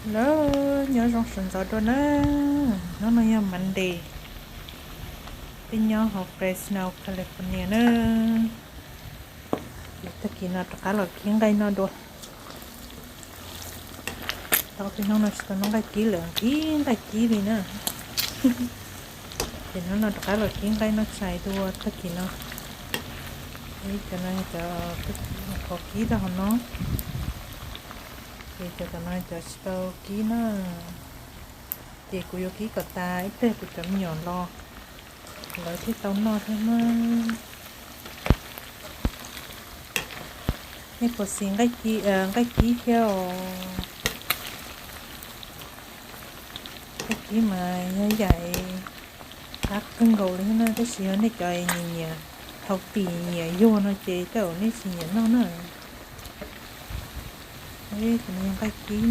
Hello, nyob zoo sawv ntxov dua na. Hnub no yog Monday, peb nyob hauv Fresno, California na. Ces tag kis no rov qab los kib nqaij noj dua. Tau ob peb hnub no tsis tau noj nqaij kib lawm, kib nqaij kib li na. Ces hnub no rov qab los kib nqaij noj tshais dua tag kis no. Cov no yog cov qhov kib rau hauv no, ces cov tom no cov tsis tau kib na. Ces kuv yuav kib kom tas ib pliag kuv cov me nyuam los lawv thiaj tau noj thiab na. Nej puas xis nqaij kib thiab os? Nqaij kib mas yog yam qab kawg nkaus li na, tab sis yog nej cov nyiam nyiam healthy, nyiam yuag no ces tej zaum nej tsis nyiam noj na. Nqaij kib no